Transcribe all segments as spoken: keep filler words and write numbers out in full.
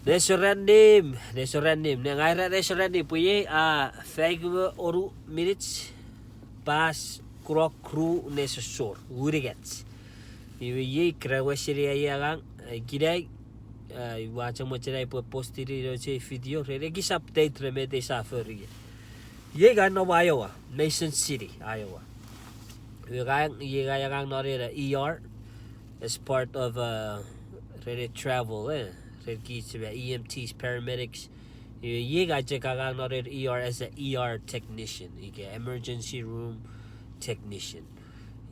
Nesorannim, nesorannim, ne ngang ira nesorannim pwe iei a faik me onu minich past clock ru nesosor, unungat. Iwe iei kira weseni ai angang, ikenai, ua chok mochen ai upwe postini nouch ei video ren ekis update ren met ei sa fori. Iei ngang nom Iowa, Mason City, Iowa. Iwe ngang, iei ngang angang non ena E R as part of, uh, ren ei travel, eh, ren kich me E M Ts, paramedics. Iwe iei ngang chok angang non ena E R as a E R technician, ika emergency room technician.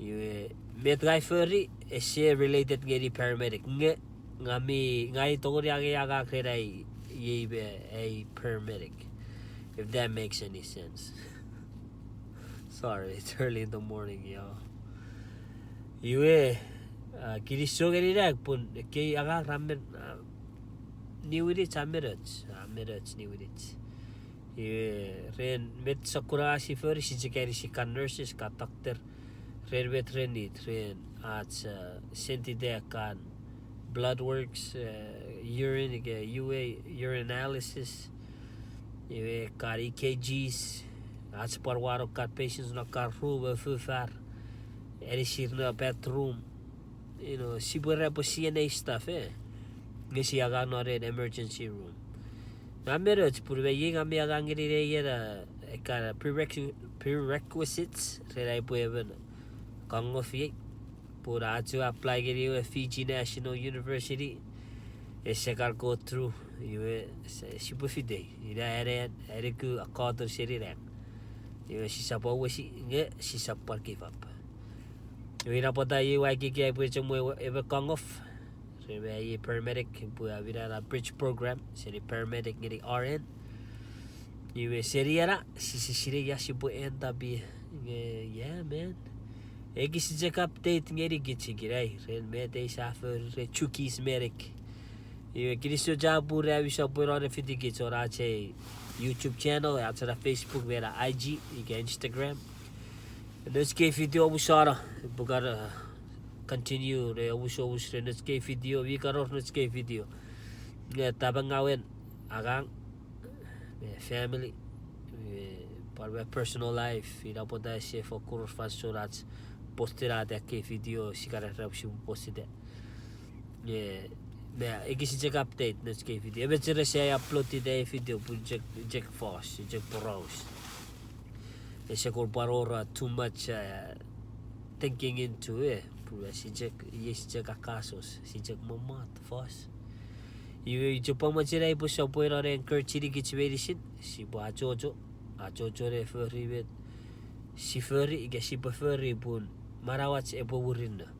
Iwe met ngang fori ese related ngeni paramedic, nge ngang mi, ngang tongeni angei angang ren ai, iei me ai paramedic, if that makes any sense. Sorry, it's early in the morning, y'all. Iwe, a, kinisou ngeni nang pun ekkei angang ra men, a, niwinich, a men och, a men och niwinich. Iwe, ren met sokkun angang si fori, si chok anisi kan nurses, kan doctor, ren met ren need, ren ach, a, send ita kan blood works, a, urine, ika ua urinalysis, iwe kan E K Gs, ach pwan wanong kan patients non kan room, ofufar, anisir non bathroom, you know, sipwe era pwe C N A stuff, eh. Nge si angang non ena emergency room. Ngang mi och pun me iei ngang mi angang ngeni ne ena, e, kan prerequ-, prerequisites ren ai upwe emon kangof iei. Pun ach apply ngeni ewe Fiji National University, ese kan go through, iwe, se, sipwe fitei, ina ena, ena ku akotun seni nang. Iwe sisap awesi, nge sisap pwan give up. Iwe ina pwata iei ua ekieki ai upwe chok mwo ewe, ewe kangof. Ren me ai paramedic, pwe a win ena bridge program, seni paramedic ngeni R N. Iwe seni ena, sise sinei ia sipwe end up ie. Nge, yeah, man. Ekis chok update ngeni kich ikenai, ren met ei sa fori ren Chuukese medic. Iwe kinisou chapur ami sopweno ne fitikich won ach ei YouTube channel, ach ena Facebook, me ena I G, ika Instagram. Nouch kei video omusano, upwe kan, uh, continue ne omusomus ren nouch kei video, mi kan wor nouch kei video. Nge tamangawen angang, me family, me pwan me personal life, ina pwata ese fokkun wor fansoun ach post ena ach kei video, si kan era pwe sipwe post ita. Nge, me, ekis chok update nouch kei video. Emon ren ese upload ita ei video pun chok, chok fos, chok poraus. Ese kon pwan wor too much, uh, thinking into, eh, pun si chok, iei si chok akasos, si chok mommot, fos. Iwe, ua chok pwan mochen ai upwe sopweno ne encourage-ini kich meinisin, sipwe achocho, achocho ne fori met si fori, ika sipwe fori pun manauach epwe murinno.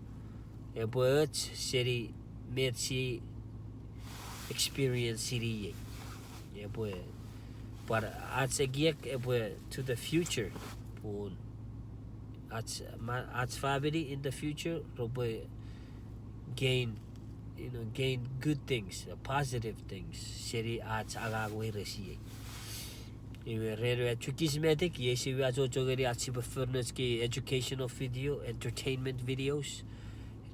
Epwe och seni met si experience-ini iei. Epwe, pwan ach ekiek epwe to the future, pun ach, ma-, ach family in the future repwe gain, you know, gain good things, uh, positive things seni ach angang weires iei. Iwe ren ewe Chuukese medic, iei sia achocho ngeni ach sipwe fori nouch kei educational video, entertainment videos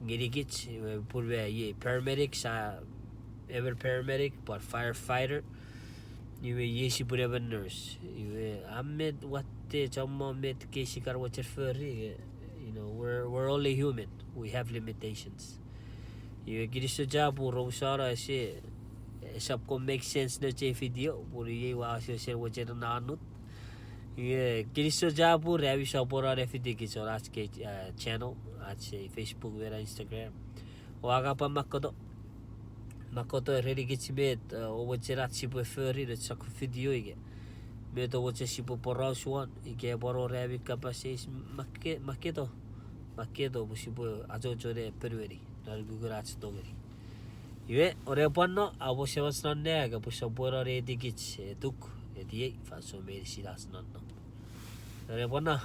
ngeni kich, iwe pun me iei paramedics, a, emon paramedic, pwan firefighter. Iwe iei sipwe emon nurse. Iwe a met watte chommong met kei si kan mochen fori, eh, you know, we're, we're only human. We have limitations. Iwe kinisou chapur omusano ese, esap kon make sense nouch ei video, pun iei ua asosen mochen annut. Iwe kinisou chapur ami sopweno ne fitikich won ach kei, uh, channel, ach ei Facebook me ena Instagram. Ua kan pwan makkoto, makkoto ren kich met, uh, oua mochen ach sipwe fori nouch sokkun video ika met oua mochen sipwe poraus won, ika pwan wor ami kapas eis, make-, makketo, makketo pwe sipwe achocho ne ponueni non kukkun ach tongeni. Iwe, oupwe pwan no, amo semach non nang epwe sopweno ne etikich, eh, tuk, etiei fansoun meinisin ach nonnom. Oupwe pwan no.